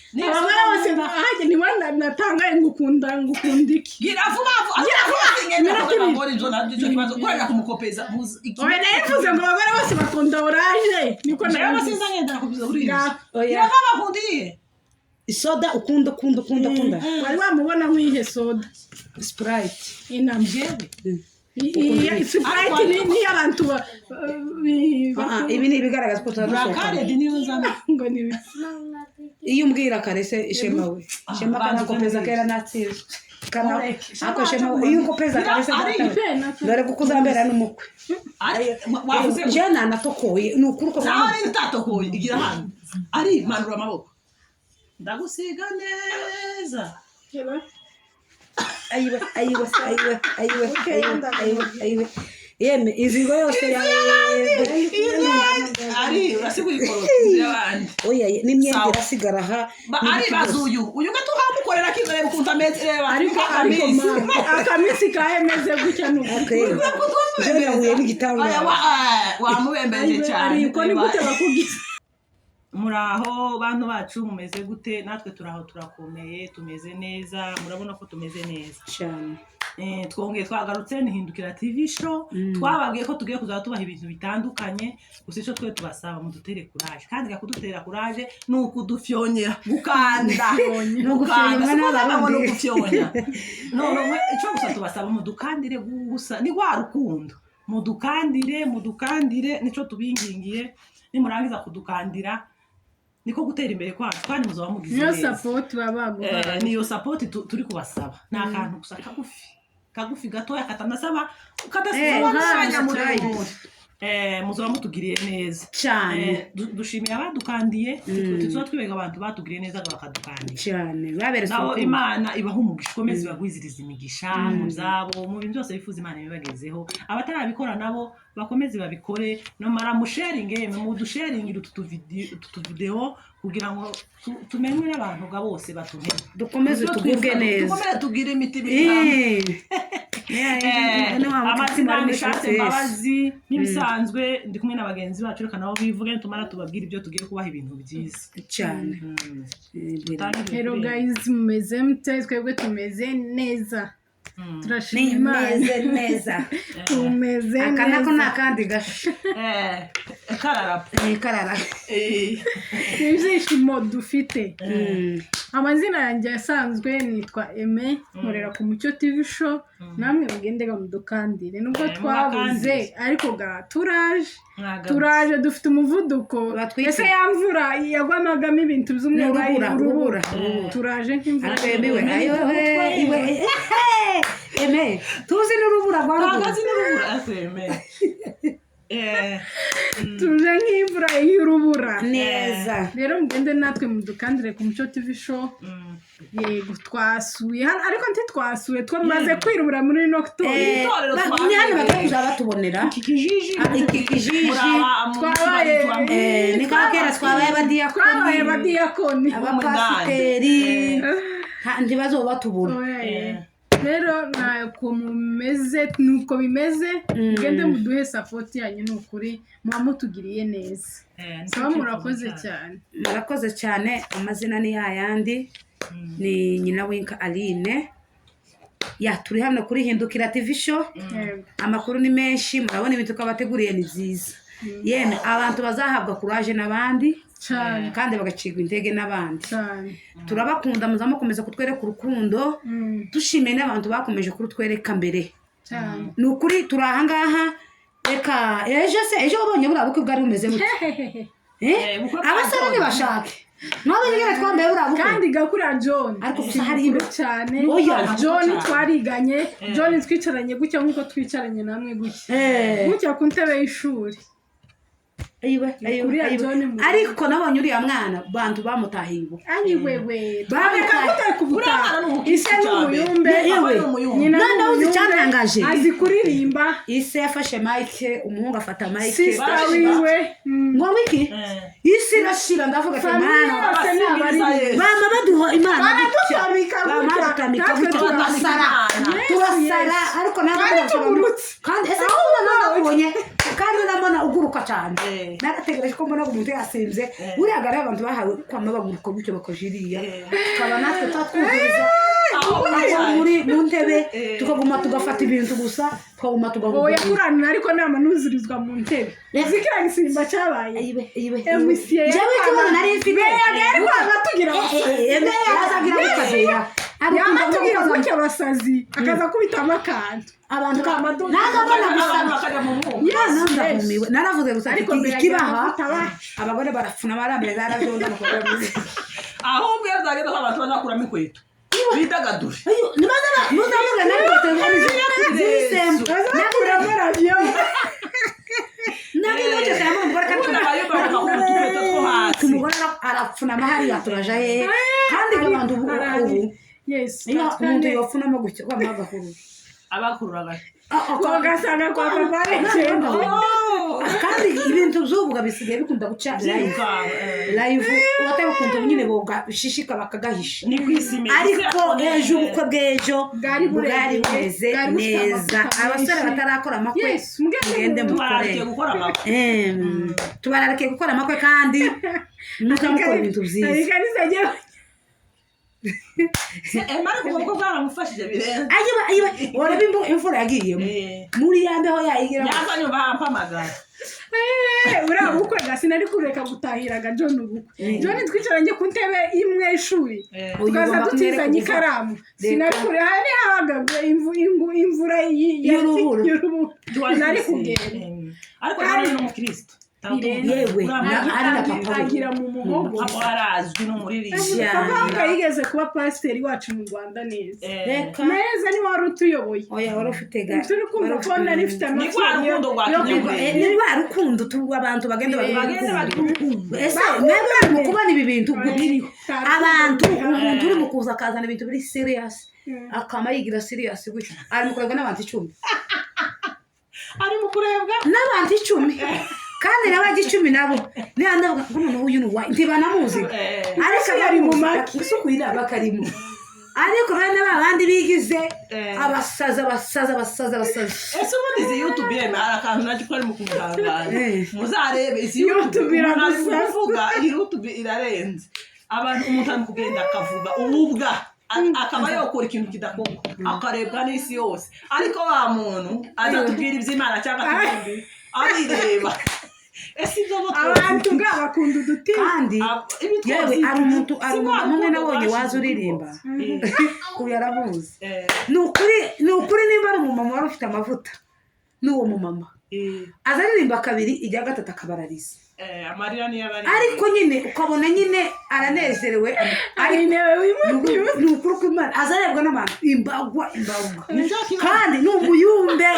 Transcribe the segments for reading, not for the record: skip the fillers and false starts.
Abagore bose ahajye niwe natangaye ngo ukunda iki? Gira vuba vuba, gira vuba, ngenda kuba abagore ibyo nabyo icyo kibazo korera kumukopeza Oya, nayivuze ngo abagore bose bakunda orange, niko Jewe nabivuze. Sinza ngenda kubiza kuri ibyo. Oya. Gira vuba, bakunda iyihe? Isoda ukunda, ukunda, ukunda, ukunda. Wari wamubona nk'iyihe soda? Sprite. Inama. Jewe. Sprite ni abantu Ah, ibi ni ibigaragaza ko turadusohokana. Burakaredi niyo nzana. Ngo ni Iyo umbwira kare se, Ishema we, Ishema kanakopeza kera natsinzwe. Ako Shema we, iyo ukopeza kare se data, dore kuko uzambera n'umukwe. Wavuze Je nanatokoye, ni ukuri uko. Nawe rero utatokoye, igira hano ari manura amaboko, ndagusiga neza. Ayiwe, ayiwe, ayiwe, ayiwe, ayiwe, ayiwe, ayiwe, yeme inzigo yose yawe. Ari urasiga uyikoropa inzu y'abandi. Oya, n'imyenda Sawa. irasigara aha. Ari baza uyu gatuhamukorera kizareba ukuntu ameze, reba. Ariko ma akamisi kahemeze gutya ni ukuri. Je nahuye n'igitangaza. Wamubembeje cyane. Ariko ni gute bakubwiza? Muraho bantu bacu, mumeze gute? Natwe turaho, turakomeye, tumeze neza, murabona ko tumeze neza. Cyane. Twongeye twagarutse ni Hindukira TV Show. Twababwiye ko tugiye kuzajya tubaha ibintu bitandukanye, gusa icyo twe tubasaba, mudutere courage, kandi kudutera courage ni ukudufyonyera, gukanda. Ni ugufyonya. Gukanda, siko n'Abarundi. ngo ni ugufyonya. None icyo gusa tubasaba, mudukandire gusa, ni rwa rukundo, mudukandire, mudukandire, nicyo tubingingiye. Nimurangiza kudukandira, niko gutera imbere kwacu, kandi muzaba mugize Niyo neza. support baba baguhaye. Niyo support turi kubasaba, ni akantu gusa kagufi kagufi gatoya katanasaba kadasaba n'umwanya muremure. Muzaba mutugiriye neza. Cyane. Dushimiye abadukandiye, tuba twibega abantu batugiriye neza bakadukandira. Cyane, baberetse Nabo urukundo. Imana ibaha umugisha, ikomeze ibagwiziriza imigisha mu byabo, mu bintu byose bifuza, Imana ibibagezeho. Abatarabikora nabo bakomeze babikore, nomara musharinge, yemwe mudusharingire utu tuvidewo kugira ngo tumenywe n'abantu ga bose batumenye. Dukomeze Ibyo tugubwe twifuza, neza. dukomeze tugire imitima iri Amazina Amazina ni Shatse Mbabazi nk'ibisanzwe, ndi kumwe na bagenzi bacu, reka nabo bivuge, nitumara tubabwire ibyo tugiye kubaha, ibintu byiza. Cyane. Dutangire. Hello guys, mumeze mute? Twebwe tumeze neza, turashima Imana. Nimeze neza. Tumeze Aka nako ni neza. akandi gasha. Kararapa. Karara. Ibyishimo dufite. Amazina yanjye asanzwe nitwa Aime, nkorera ku Mucyo TV Show. Namwe mugende mudukandire nubwo twabuze, Mubakandire. ariko ga turaje. Mwagarutse. Turaje, dufite umuvuduko. Batwite. Ese ya mvura yagwamagamo ibintu by'umweru? Ni urubura, urubura. Urubura. Turaje nk'imvura. Ariko yemewe ayo iwe eme tuzi n'urubura rwa ruguru. Ntabwo n'urubura Aime. Tuje nk'imvura y'urubura. Neza. Rero mugende natwe mudukandire ku Mucyo TV Show. Yego, twasuye hano, ariko ntitwasuye, twamaze kwirubura muri ino torero. Itorero Ni hano twabereye. bagiye kuzaba batubonera. Iki kijiji. Ah, iki kijiji. Twabaye Ni kwa kera twabaye abadiyakoni. Twabaye abadiyakoni. Abapasiteri ntibazoba batubona. Oya, ye. Rero ntako mumeze, nuko bimeze, mugende muduhe support yanyu, ni ukuri muba mutugiriye neza. Saba, murakoze cyane. Murakoze cyane. Amazina ni yayandi, ni Nyina w'Inka Aline. Ya, turi hano kuri Hindukira TV Show. Yego. Amakuru ni menshi, murabona ibintu twabateguriye ni byiza. Yemwe, abantu bazahabwa courage n'abandi Cyane. kandi bagacibwa intege n'abandi. Cyane. Turabakunda, muzamukomeza kutwereka urukundo. Dushimiye n'abantu bakomeje kurutwereka mbere. Cyane. Ni ukuri turi ahangaha. Reka ejo se, ejo wabonye buriya bukwe bwari bumeze gute? Eh? Ubukwe bwa Abasore John. ntibashake mwaba nyine twambaye buriya bukwe. Kandi gakuriya John Ariko gusa hari mukuru cyane. Oya. John twariganye, John twicaranye gutya nk'uko twicaranye namwe gutya, gutya ku ntebe y'ishuri. Ayiwe, ayiwe, Kuriya ayiwe. John Ariko nabonye uriya mwana, bantu bamutahiye ubukwe. Ani wewe, twareka gute Uriya mwana ni kubutaha? umukristo Ise ni cyane. umuyumbe. Yewe. Ni umuyumbe. Nyina ni Noneho uzi umuyumbe, icyantangaje? azi kuririmba. Ise yafashe mike, umuhungu afata mike. Sister Barashira. wiwe. Ngo wiki isi irashira, ndavuga ati Famille mana. yose ni abaririmbyi. Bama baduha Imana gutya. Baradutamika Bama gutya. badutamika Natwe gutya, turasara. Yesu, Turasara. Yesu. Ariko natwe Twari turasara. tugurutse. Kandi ese kubona nakubonye Kandi urabona uguruka cyane. Eh. Narategereje ko mbona umuntu yasinze. Buriya rero abantu bahawe kwama baguruka gutyo bakajiriya, tukaba natwe twatwumviriza Aho aho muri mu ntebe, Eh. tukaguma tugafata ibintu gusa, tukaguma Oya, tugahugura. kuranira, ariko nama nuzurizwa mu ntebe. Zikira gisimba cyabaye. Ayibe, ayibe. MCA. Njyewe ikibazo nari mfite, Beyaga yari kwanga tugira yazagira gutya. Yama tugira gutya abasazi, akaza kubitamo akantu. Abantu Tukamadoni. nagabona gusa. Abantu bakajya mu mwuka. Noneho ndahumiwe, naravuze gusa Ariko ati mbere ikibaha amavuta bacu. Abagore barafuna barambere zarajonda. Ahubwo iyo zageze aho abantu bazakuramo inkweto bidagadure. Nibaza mugana n'inkweto zirisembu. Bazakuramo radiyo. Naginoje cyane umugore kandi Ubundi abayumva bakakura utukweto two hasi. Umugore arapfunama hariya, turaja hehe? Kandi abantu ubu ubu Yes. iyo umuntu yofunama gutya kwama agahurura. Abakururaga. Ugasanga kwa papa arekeye. Kandi ibintu by'ubu bisigaye bikunda guca live. Byirukanka, eh. Live batabikunda nyine boga bishishika bakagahisha. Ni ku isi imeze. Ariko ejo ubukwe bw'ejo Bwari bwari burebure, bumeze bwari bufite neza. amavuta Abasore menshi. batarakora amakwe, Yes, mugende. mugende mukore. Tubararikiye gukora amakwe. Tubararikiye gukora amakwe kandi mukora ibintu byiza. Hari ikanisa agiye. Emma, ariko ubwo bwaramufashije birenze. Ayiba, ayiba, wareba imvura yagiyemo Eh. muri ya mbeho yayigira. Yaza nyumva ampamagara. Eh, uriya bukwe ga sinari kureka gutahiraga John ubukwe. John twicaranye ku ntebe imwe ishuri, Eh. Uyu tukaza ugomba dutizanye kumwereka. ikaramu. Reka. Sinari kure hari habaga imvura Y'urubura. y'urubura, nari kugenda. Ariko nawe ni umukristo. Yewe, ari na papa we. Agira mu muhogo. Papa arazwi n'umuririmbyi. Yeah. Papa we yigeze kuba pasiteri wacu mu Rwanda neza. Reka. Neza, niwe wari utuyoboye. Oya, wari ufite ga Turi kumva ko nari mfite Ni rwa amatsiko rukundo rwa yo kinyamurenge. Eh, ni rwa rukundo tu abantu bagenda bagira. Bagende bagira urukundo. Ese mwebwe muri mu kubona ibi bintu gute? Abantu, umuntu uri mu kuza akazana ibintu biri serious, akama yigira serious gutya, ari mu kurebwa n'abantu 10. Ari mu kurebwa. N'abantu 10, kandi n'abajya 10 nabo niba ndavuga ngo umuntu uyu ni uwa ntibanamuzi. Eh. Ariko Ari mu maki. Isuku iri bakarimo, ariko bene ba bandi bigize Eh. abasaza, abasaza, abasaza, abasaza. Ese ubundi izi YouTube yeme, hari akantu nacyo kari mu kumutangara. Eh. Muzarebe izi YouTube YouTube, umuntu ari mu iragusa. kuvuga iyi YouTube irarenze. Abantu, umuntu ari kugenda akavuga ububwa, akaba yokora ikintu kidakorwa, akarebwa n'isi yose, ariko wa muntu azatubwira iby'Imana cyangwa atubwira arireba. Ese ibyo bo Abantu nga bakunda uduti. Kandi ibi yewe, twose- hari umuntu, hari si umuntu rwa umwe rukundo nabonye waza rwashize. uririmba. Uyu aramuzi. Eh, Ni ukuri, nimba ari umumama wari ufite amavuta n'uwo mumama, aza aririmba kabiri, ijya gatatu akabarariza. Eh, amarira niyo aba ari. Ariko nyine ukabona nyine aranezerewe. Ari Ariko intebe wimutiwe. ni ukuri kw'Imana, aza arebwa n'abantu imbagwa imbagwa. Nicyo kibazo. Kandi ni umuyumbe,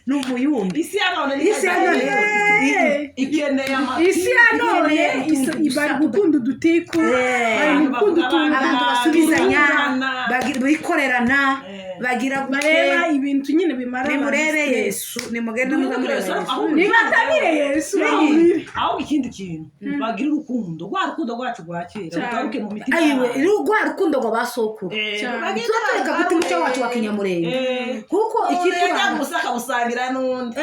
ni umuyumbe. Isi ya none. Isi ya none. Ikeneye amatiku. Isi ya none Ikeneye utuntu bari gusa. gukunda udutiku, Eh. bari gukunda utuntu. Abantu basubizanya, Batungana. bikorerana, Eh. bagira gute. Bareba ibintu nyine bimara abantu Nimurebe stress. Yesu, nimugende muza mureba Yesu, Yesu. ahubwo- Nibatabire Yesu bahurire. Ahubwo ikindi kintu, bagira urukundo, rwa rukundo rwacu rwa kera Cyane. rugaruke mu mitima Ayiwe, yabo. rwa rukundo rwa ba sokuru. Eh, Cyane. bagende. Tuba tureka guta umuco wacu wa kinyamurenge, Eh. kuko Umuntu yajya ikituranga gusa akawusangira n'undi.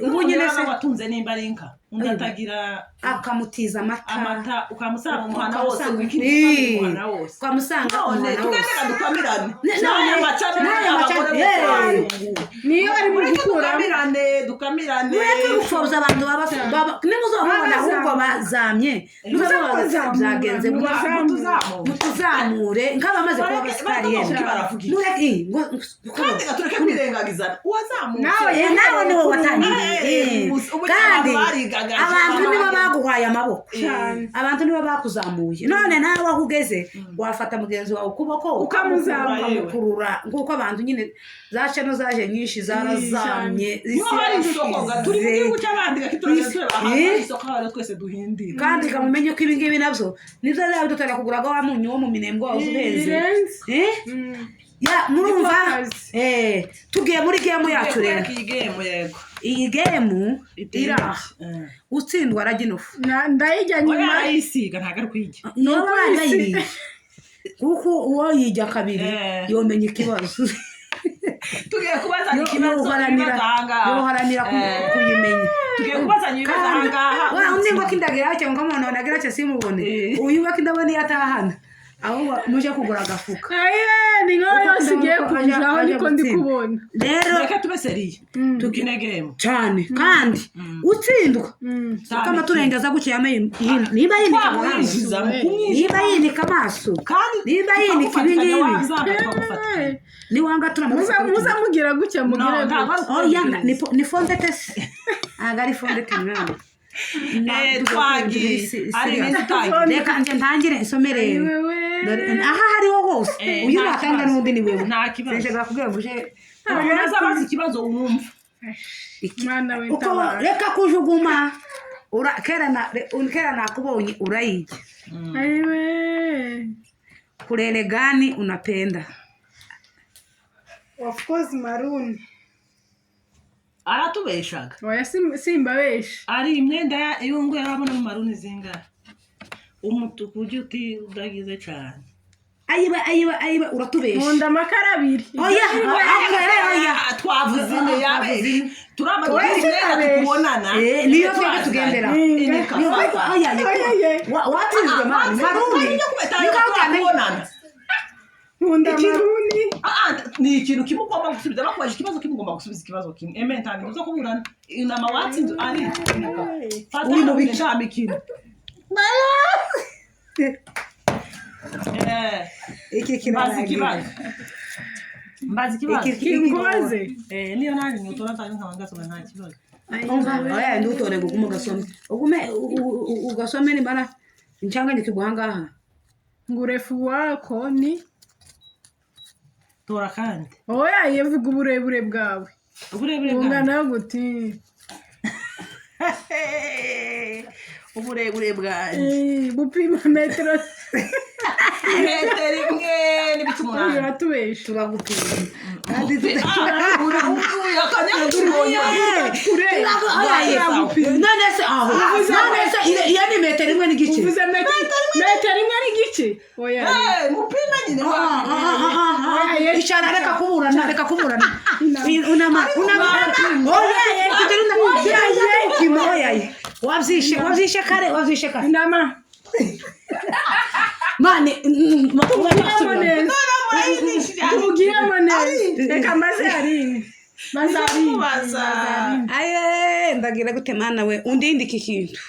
Ubu nyine se watunze nimba ari inka, undi Ayiwe. atagira. Akamutiza amata. Amata, ukamusanga umuhana wose. Ukamusanga- Wikiri umuhana wose. Ukamusanga None umuhana tugende wose. dukamirane. None- N'aya macana n'aya n'abagore macana- bose Yeah. barazunguwe. Niyo bari mu Mureke gukuramo. dukamirane, dukamirane. Mureke gupfobya abantu nimuzababona ahubwo bazamye, muzababona Muzabazamura. byagenze gutya. Mutuzamure. Mutuzamure nk'abamaze kuba abasitari Bareke yewe. baravuga iki? Mureke Kandi tureke kwirengagizana uwazamutse. Nawe nawe niwe watangiriye. Eh, ubu Kandi abantu barigagaje. abantu nibo baguhaye amaboko. Cyane. Abantu nibo bakuzamuye, none nawe aho ugeze wafata mugenzi wawe ukuboko Ukamuzamura. ukamukurura, nk'uko abantu nyine za cano zaje nyinshi zarazamye. Niho hari isoko ga turi mu gihugu cy'abandi ga kituragenda tureba ahantu Eh. hari isoko aho twese duhindira. Kandi kamumenye ko ibi ngibi nabyo nibyo bizaba bidutera kugura wa munyu wo mu Minembwe wawe uhenze. Birenze. Eh? Ya, murumva. Niko kazi. Eh, tugiye muri game yacu rero. Iyi game, yego. Iyi game iraha, Eh. utsindwa arajya inofu. Ndayijya Oya, nyuma. arayisiga, ntabwo ari kuyirya. Niba barayiriye, kuko uwo yijya kabiri Eh. yomenya ikibazo. Tugiye kubazanya ikibazo, Yoharanira, ibibazo ahangaha. yoharanira kuyimenya. Tugiye kubazanya ibibazo ahangaha. Wa undi ngo kindagira cyo ngo umuntu nagira cyo simubone. Eh. Uyu we kindabona iyo atahana, ahubwo muje kugura agafuka. Aye, ni nkaho Uko yose igiye ndabona ko kunjaho, aje niko ndi gutsinda. kubona. Rero Reka tube sérieux, tukine game. Cyane, kandi utsindwa kama turengeza gutya yambaye, niba yinika amaso, Twamwinjiza mu kumwinjiza. niba yinika amaso, Kandi niba yinika ibi tukagufatikanya, ngibi. wazanga tukagufatikanya. Niwanga Muza muza mugira gutya, mugire No, ntabwo gutya. ari Oya, ni fondete se? Ntabwo ari fondete, mwana. Twagiye ari ibintu utangiye. Reka nje ntangire nsomere. Wewe. Dore, aha hariho hose. Uyu Nta natanga kibazo. n'undi ni wewe. Nta kibazo. Sinshobora kubwira ngo uje Umuntu azabaza ikibazo wumva. Mwana we, Uko tabara. reka kujuguma. Kera na kera nakubonye urayijya. Ayiwe. Couleur gani unapenda? Of course maroon. Aratubeshaga. Oya, simbabesha. Ari imyenda y'ungu yarabona mu maroon zingahe? Umutuku ujya uti udagize cyane. Ayiba, ayiba, ayiba, uratubesha. Nkunda amakara abiri. Oya, oya, oya. Twavuze ine yabeje, turaba Oya, dukora imyenda sinabesha. tukubonana. Niyo twebwe tugendera. Oya, watsinzwe mani, maroon niko utamenya. Nkunda maroon. Ni ikintu kimwe ugomba gusubiza. Bakubajije ikibazo kimwe, ugomba gusubiza ikibazo kimwe. Eme, nta bintu zo kuburana. Inama, watsinze ari fata. Uri mu biki? Nta mikino. Iki Mbaza kirarangiye. ikibazo, mbaza ikibazo. Kingoze. Niyo nanjye nyotora nzajya nkaba ngasoma, nta kibazo. Oya, ndutore ngo ugume ugasome, ugume ugasome, nimara incanganyikirwa ahangaha. Ngo urefu wako ni? Tora kandi. Oya, yevuga uburebure bwawe. Uburebure bwanjye? Bungana gute? Uburebure bwanjye? Bupima metero? 1.8 metero. Uratubesha. Turagupima kandi. Kure. None se aho, none se iyo ni 1.5 metero? Uvuze 1.5 metero? Oya. Mupime nyine. Icara, reka kuburana, reka kuburana. Unama, unama. Oya, kugira unama. Oya, wabyishe, wabyishe kare, wabyishe kare. Inama. Mani. Tubwiremo neza, tubwiremo neza. Reka maze harine, maze harine. Aye, ndagira gute mana we, undinde iki kintu,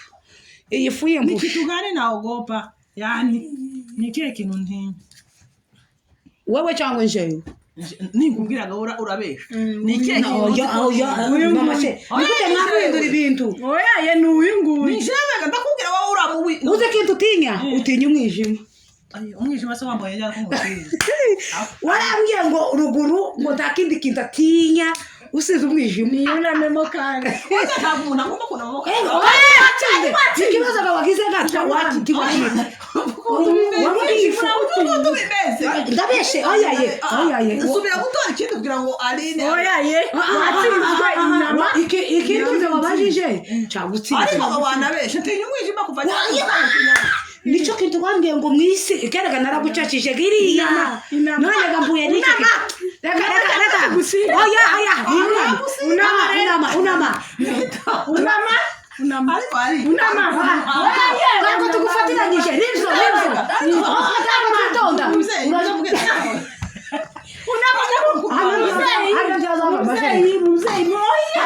iyi fu Ni y'imbushi. kitu gani naogopa? Yani ni kihe kintu ntinya? Wewe cyangwa njewe? Ninkubwiraga urabesha. Ni ikihe kintu? Oya, oya, mama se, ni gute mwaguhindura ibintu? Oya ye, ni uyu nguyu. Ni jewe ndakubwira, wowe uramuwi. Uzi ikintu utinya? Utinya umwijima. Umwijima se wambaye ryari ko ngutinya? Warambwiye ngo ruguru ngo nta kindi kintu atinya usize umwijima. Niyunamemo kandi. Ntabwo umuntu agomba kunama. Watsinze ikibazo ngo wagize gatwa watiwakita wabwiye ifu. Ndabeshe? Oya ye, oya ye. Subira gutora ikindi kugira ngo Aline. Oya ye, watsinzwe, inama. Ikindi nze wabajije cyagutsinze. Ariko abo banabeshe, ntinya umwijima kuva. Nicyo kintu wambwiye ngo mu isi kerega naragucacije iriya. Inama. None ga mpuye n'icyo kintu. Reka, reka, reka. Oya, oya, unama, unama, unama. Unama, unama. Ariko ari Unama. Ntabwo tugufatiranyije, nibyo, nibyo. Ntabwo twitonda. Mubyeyi, mubyeyi, oya,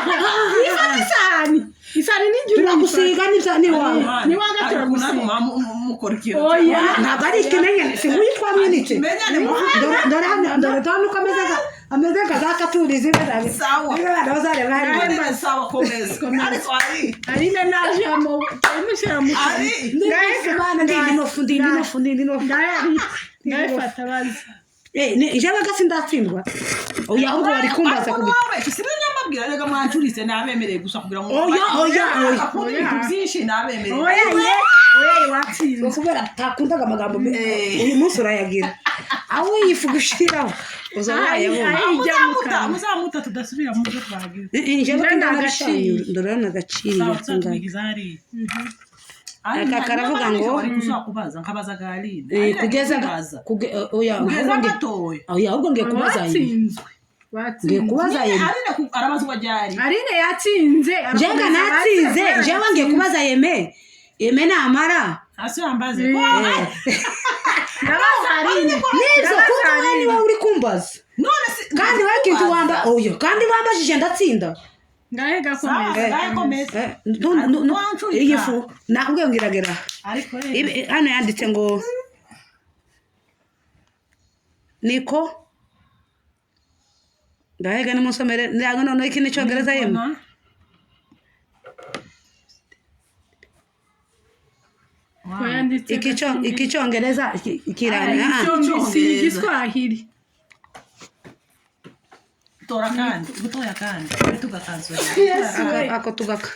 ifata isahani, isahani n'igihe. Turagusiga nibyo ni wawe. Ni wanga turagusiga. Mukora ikintu. Oya. Ntabwo ari ikimenyane, si nguyu twamwinitse. Ikimenyane. Dore hano, dore hano uko ameze, ameze nka za katuni zimwe Sawa. zimwe abantu bazareba hariya. Sawa, komeza. Ariko ari Aline naje amo amushyira mu kanwa. Ari Bana, ndindi inofu, ndindi inofu, ndindi inofu. Ngaye fata bazi. Jewe gasi ndatsindwa? Oya, ahubwo bari kumbaza Ariko kubi nawe sinari mbabwira rega, mwancurise, nabemereye gusa kugira ngo Oya, oya, oya. Akunda ibintu byinshi, nabemereye. Oya ye, oya ye, watsinze. Kubera atakundaga amagambo uyu munsi urayagira, aho iyi fu gushiraho uza wayabona. Ayi, ijya mu Muzamuta, kanwa. muzamuta tudasubira mu byo twagize. Jewe Njye ndagaciro, ndorera nagaciro. Sawa, tuzatubigiza hariya. Aka karavuga ngo- bari kubaza nkabaza Aline. Kugeza kubaza oya, kugeza ahubwo gatoya. oya, ahubwo ngiye kubaza iyi. Watsinzwe. Ngiye kubaza Yeme. Aline arabazwa ryari? Aline yatsinze. Njenga natsinze, jewe ngiye kubaza Yeme. Yeme namara. Hasi yambaze. Ndabaza Aline. Nibyo, kuko wowe niwe uri kumbaza. None si Kandi wowe kintu wamba oyo, kandi wambajije ndatsinda. Ngahe gakomeza. Ngahe komeza. Iyi fu nakubwiye ngo iragera. Ariko Hano yanditse ngo niko ndahega nimusomere ndango noneho iki ni icyongereza yemwe. Ko yanditse Iki cyongereza kiranga. Si igiswahili. Tora kandi gutoya kandi tugakanzura. Ako tugaka.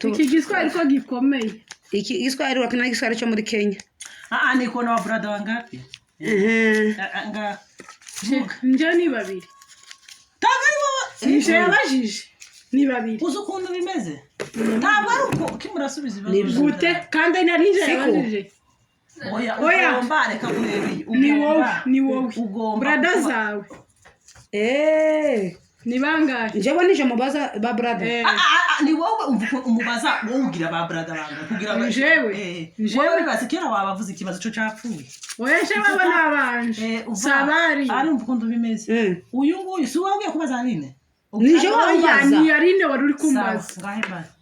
Iki giswahili ko gikomeye. Iki giswahili wakina giswahili cyo muri Kenya. Ah, niko na brother wangapi? Nga Nje ni babiri. Taga ari wowe. Nje yabajije. Ni babiri. Uzi ukuntu bimeze? Ntabwo ari uko kimurasubiza ibibazo. Gute kandi nari nje yabajije. Oya, ugomba reka kureba iyi. Ni wowe, ni wowe. Ugomba. Brother zawe. Ni bangahe? Njyewe nije mubaza ba brother. Ni wowe umubaza wowe ugira ba brother bangahe kugira ngo Jewe. Jewe bibaze kera wabavuze ikibazo cyo cyapfuye. Oya jewe abo nabanje. Sabari. Ari umva ukuntu bimeze. Uyu nguyu si wowe ugiye kubaza Aline? Nije wabaza. Ni Aline wari uri kumbaza. Ngahe mbaza.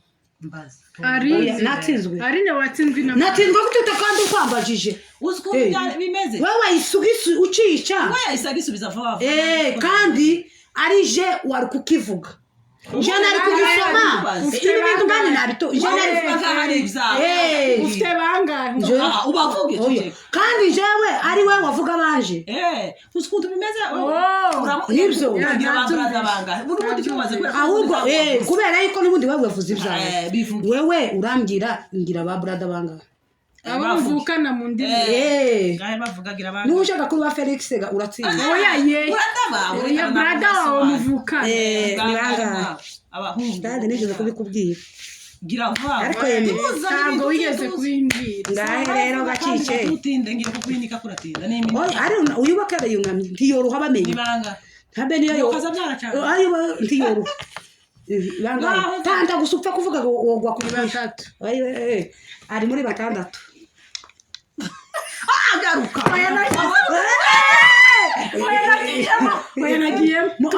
Mbaza. Aline natsinzwe. Aline watsinzwe na. Natsinzwe gute kandi ukwambajije? Uzi ukuntu bimeze? Wewe isugisu ucica. Wewe yahise vuba vuba. Kandi ari je wari kukivuga. Je nari kugisoma. Ibi bintu ngani nabito. Je nari ufite bangahe? Ubavuge. Kandi jewe ari we wavuga banje. Uzi ukuntu bimeze? Nibyo. Ahubwo kubera yuko n'ubundi wewe wavuze ibyawe. Wewe urambwira ngira ba brother bangahe. Abo muvukana mu ndimi. Ngahe bavugagira bangahe. Nushaka kuba Felix ga uratsinda. Oya ye. Brother bawe. Oya brother wawe muvukana. Ni bangahe? Abahungu. Kandi nigeze kubikubwira. Gira vuba. Ariko yemwe ntabwo wigeze kubimbwira. Ngahe rero gacice. Utinde ngiye kukwinika kuratinda ni imini. Oya ari uyubaka yunamye ntiyoroha bamenye. Ni banga. Ntabe niyo yo. Kaza byara cyane. Ari ntiyoroha. Bangahe? Tanda gusa upfa kuvuga ngo wogwa ku batatu. Ari muri batandatu. Agaruka. Oya nagiyemo.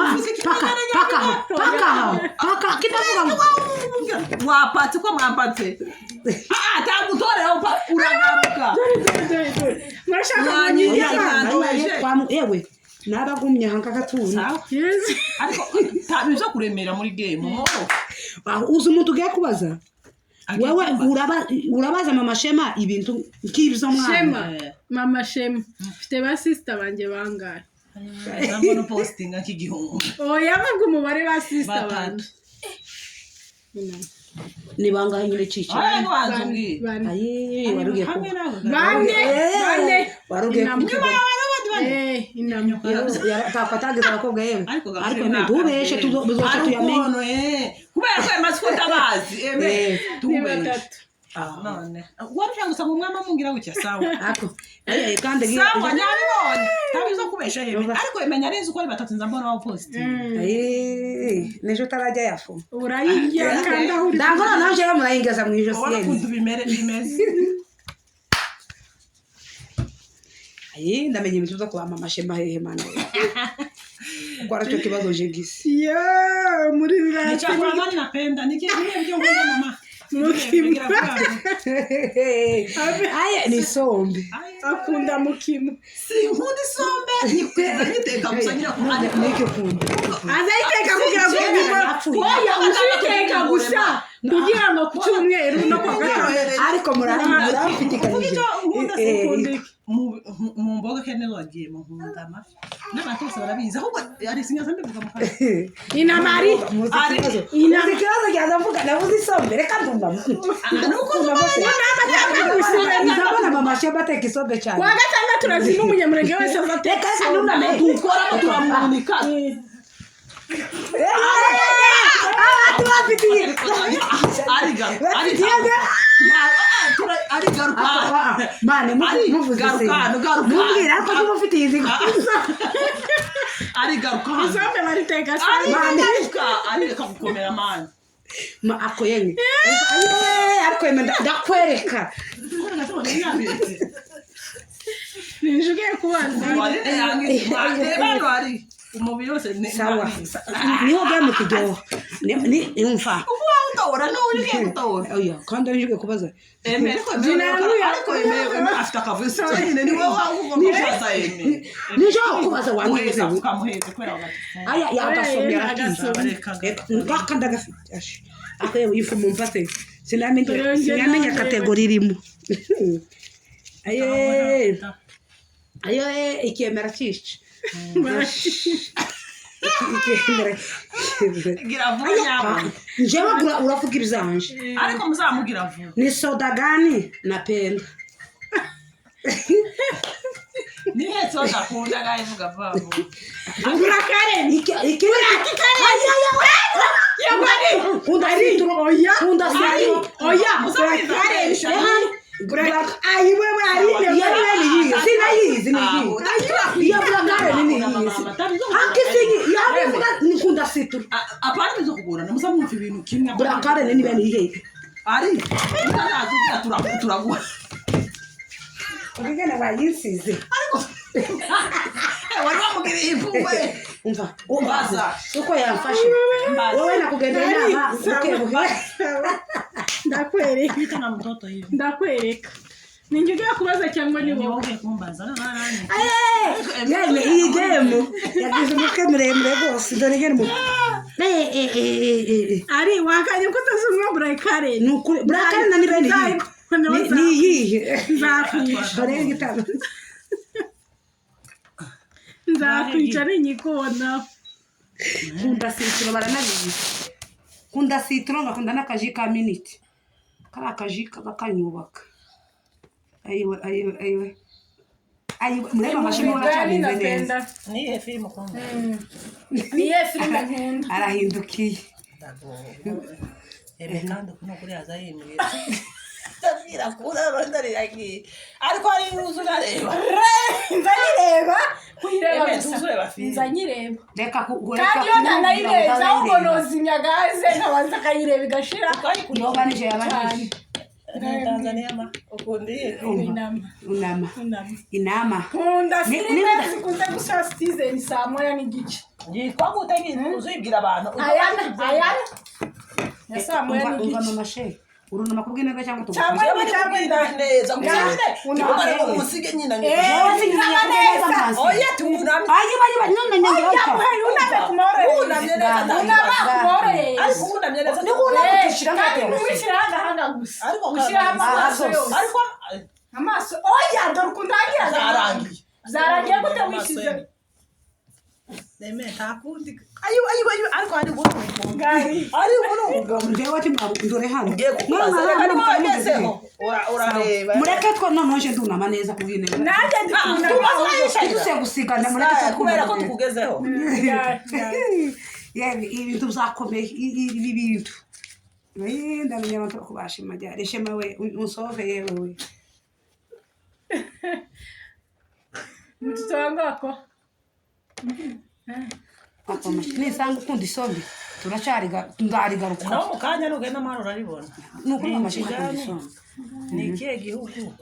Paka paka paka paka kitavuga ngo wapatse uko mwapatse. Atagutorera uragaruka. Murashaka kunyigira. Yewe nabagumye aha ngaha. Ariko ntabyo kuremera muri game moro. Uzi umuntu ugiye kubaza? Wewe urabaza mama Shema ibintu nk'ibyo mwana. Shema, mama Shema, mfite ba sister banje bangahe? Ndabona postinga nk'igihumbi. Oya bavuga umubare ba sister banje. Ni bangahe nyine cici? Bane. Warugiye ku. Bane, bane. Warugiye ku. Nyuma yawe n'abandi bane. Takatagiza abakobwa yewe. Ariko ntubeshe tuzoca tuyamenye. Kubera ko yamaze ko tabazi. Eme tubeshe. None. Wari gusa ngo umwami amungira gutya sawa. Ako. Kandi sawa nyabibonye. Tabizo kubesha yeme. Ariko emenya neza uko ari batatu nza mbona wa post. Nejo utarajya yafu. Urayirya kandi aho uri. Ndangora naje murayingeza mu ijosi Ubona yene. ukuntu bimere bimeze. Ayi ndamenye ibintu byo kuba mama Shema hehe mana. Kuko aracyo kibazo je gisi. Yo muri Ni chakula gani napenda? Ni kitu byo nkunda mama. Mukima. Aye ni sombe. Akunda mukima. Sinkunda isombe. Niteka gusa ngira ku ruhande. Niki ukunda. Azayiteka kugira ngo oya uziteka gusa kugira ngo ku cyumweru no kwa gatanu. Ariko murafitikanyije. Mu mboga kene wagiye mu nkunda amafi. N'abantu bose barabizi ahubwo ari singaza mbivuga mu kanwa. Inamari. Muzi ikibazo cyaza mvuga navuze isombe reka ndumva. Nuko Ndabona mama Shema ateka isombe cyane. Kwa gatandatu urazi n'umunyamurenge wese azateka Reka nuname. dukoramo turamunika. Abantu bafitiye. Ariga. Bafitiye. Ari garuka. Mane Ari, muvuze se. garuka hano, garuka. Mubwira ko mufite izi. Ari garuka hano. Isombe bariteka Ari Mane. garuka, ari reka gukomera mani. Ma ako yenye. Aye, ariko yeme ndakwereka. Ninje ugiye kubaza. Umubiri wose ni Sawa. Niho game kiryoha. Ni umva. Uba utora n'uyu ugiye gutora. Oya, kandi ari ugiye kubaza. Eme ariko ariko eme afite akavuyo si nyine ni wowe ugomba kubaza eme. Nije kubaza wangize. Muheza ukamuheza kubera wagatufunga. Aya yagasomye arakiza. Reka Ngaka ndagafite. Ako yewe ifu mumpase. Sinamenya kategori irimo. Aye. Ayo ikemera cyica. Ikemera. Gira vuba nyabona. Njyewe uravuga ibizanje. Ariko muzamugira vuba. Ni soda gani napenda? Nihe soda akunda ngaho ivuga vuba vuba. Gura Karen. Iki Kunda sitro. Oya. Kunda sitro. Oya. Muzamugira Karen. Gura Ayi wewe ari Iyo ni iyi. Sinayizi ni iyi. Iyo gura Karen ni iyi. Hakisinyi yabivuga ni kunda sitro. Apana bizo kugorana muzamwumva ibintu kimwe. Gura Karen ni bene iyi. Ari mutazazugira turaguha. Ubigana bayinsize. Ariko wari wamugiriye impuhwe. Umva. Mbaza. Uko yamfashe. Mbaza. Wowe nakugendera inama buke buke. Ndakwereka. Kwita na mtoto hivi. Ndakwereka. Ninjye ugiye kubaza cyangwa ni Ni wowe? wowe kumbaza narani. Yemwe iyi game yagize umutwe muremure rwose dore ngene mu Ari wakanye ko utazumwa Burakare. Ni ukuri Burakare na ni bene iyi. Ni iyihe? Nzakwica. Dore igitabo. Nzakwica ninyikubona. Kunda sitro baranabizi. Kunda sitro ngakunda n'akaji ka minute. Kari akaji kaba kanyubaka. Ayiwe ayiwe ayiwe. Ayiwe mureba amashami muracyameze neza. Nihe filime ukunda? Niye filime nkunda. Arahindukiye. Ebe kandi kuno kuri azayimbwira. Ndabwira kuri arondariragiye. Ariko hari uzu nareba. Nzanyireba. Kuyireba Eme gusa. tuzureba filime. Nzanyireba. Reka Kandi iyo ntanayirebye ahubwo nozimya gaze nkabanza akayireba igashira. Yoba nije yabajije. Ni Tanzania ma. Ukunda iyihe filime? Inama. Unama. Inama. Inama. Nkunda filime Ni- zikunze gusa season saa 1:30. Yitwa gute uzibwira abantu. Ayana ayana. Ya saa Umva umva 1:30. mama she. Urunama kubw'ineza cyangwa Cyangwa tugufashe? ni cyangwa neza. Nga- Tumare ngo musige nyina. Jewe singiye kubw'ineza mpansi. Oya tunamye. Ayiba ayiba none nenge Oya ocha. muheri uname ku mahoro. Unamye neza. Unama ku mahoro. Ariko unamye neza. Ni unamye tushira Kandi ngaho. ntiwishyire ahagahanga gusa. Ariko ushyiraho amaso yose. Ariko Amaso. Oya dore ukuntu agira. zarangiye. Zarangiye gute wishyize? Neme ntakundi. Ayo ayo ayo ariko ari guno. Ngari. Ari guno. Jewe ati ndore hano. Ngiye kukubaza. Reka niba wagezeho. Urareba. Mureke two none nje ndunama neza kubw'ineza. Nanjye ndikunda. Tuse gusigana mureke two Kubera ko tukugezeho. Yewe ibintu byakomeye ibi bintu. Ndamenya abantu kubashima ryari shema we unsove yewe we. Mtoto wangu ako. Nisanga ukunda isombe turacyariga ndarigaruka. Naho mu kanya nugenda amahoro uraribona. Ni ukuri mama shema akunda isombe. Ni ikihe gihugu?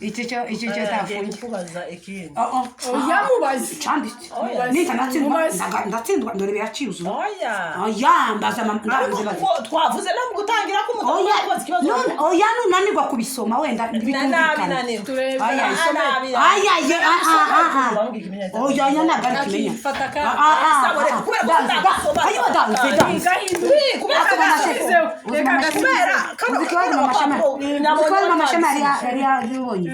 Iki cyo iki cyo Ngiye tafunye. kukubaza ikindi. Oh oh. Oya mubaze. Canditse. Oya. Nita natsindwa Mubaze. ndatsindwa ndore biraciye Oya. Oya mbaza mama Ariko ndabizi. kuko twavuze no mu gutangira ko umuntu Oya kubaza ikibazo. none oya nunanirwa kubisoma wenda Na nabi bitumvikana. nani. Turebe. Oya Nabi. Aya ye ah ah ah. Oya oya ntabwo ari kimenya. Akifata ka. Ah ah. Sabo reka kubera ko utasoma. Ayo danse danse. Gahindura. Kubera ko Agasubizeho. Reka Kubera agasubizeho. Uzi ikibazo mama Shema? Uzi ikibazo mama Shema yari yabibonye?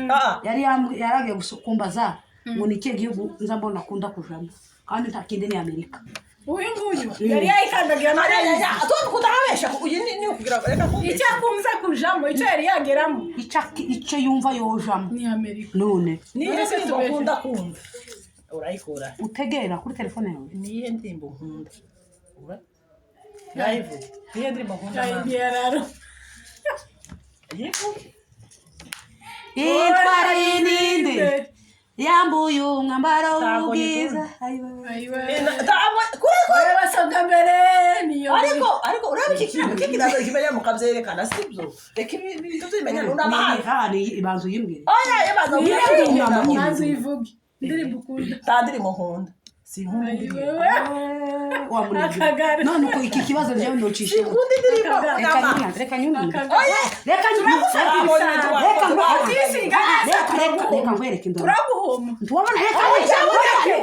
Yari yaragiye kumbaza ngo ni ikihe gihugu nza mbona akunda kujamo kandi nta kindi ni Amerika. Uyu nguyu yari yayikandagira Aya kudahabesha uyu ni ukugira reka kumbe. Icyo akunze kujamo icyo yari yageramo Icyo yumva yojamo ni Amerika. none Niyo ndirimbo nkunda kumva. Urayikura. utegera kuri telefone yawe Niyo ndirimbo nkunda. Ura. Ngayivuge. Niyo ndirimbo nkunda mama. Ayindiyararo. Yivuge. Itwara y'ininde yambuye umwambaro Ntabwo w'ubwiza. Ayiwe. Kuri kuri. Wowe basabwa mbere niyo. Ariko uraba iki kintu kikirazo kimenya mukavyerekana sibyo? Reka ibi bintu tubimenyane unamahanga. Hano ibanza uyimbwire. Oya yabanza Niyo Unama nyine. Banza uyivuge. Indirimbo ukunda. Nta ndirimbo nkunda. Sinkunda indirimbo. Ayiwe. Wa munebwe. Akagara. None uko iki kibazo jewe ndocisha. Sinkunda indirimbo. Reka Unama. nyuname, reka nyuname. Akagara. Oya. Reka nyuname. Reka Atisiga neza. reka reka reka nkwereke indoro. Turaguhoma. Ntiwabona reka reka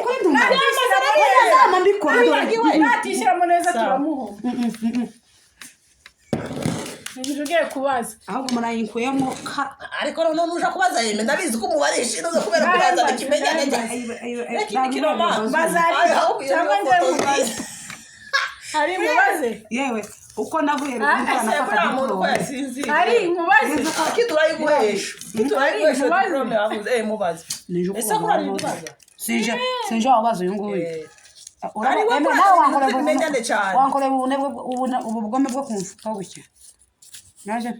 kuri ndumva. Reka mbikora dore. Natishyiramo neza Sawa. turamuhoma. Nibyo ugiye kubaza. Ahubwo murayinkuyemo ka. Ariko none nuja kubaza yeme ndabizi ko umubarisha inoze kubera kubaza ikimenyane cya. Reka imikino ma. Bazari. Ahubwo iyo Cyangwa niyo njyewe foto mubaze. nziza. Hari mubaze. Yewe uko navuye Ah, ruguru Ese nafata buriya muntu ko diplome. yasinziriye. Hari nkubaze. Kiturayi guhesha. Kiturayi guhesha Mubaze. diplome yavuze eh mubaze. Nije uko Ese kuri ari mubaza. Sinje wabaza uyu nguyu. Eh. Uraba- Ari we Eme, kuri nawe ari wankorera ibintu by'ibimenyane cyane. Wankorera ubunebwe ubu bugome bwo kumfuka gutya. Naje.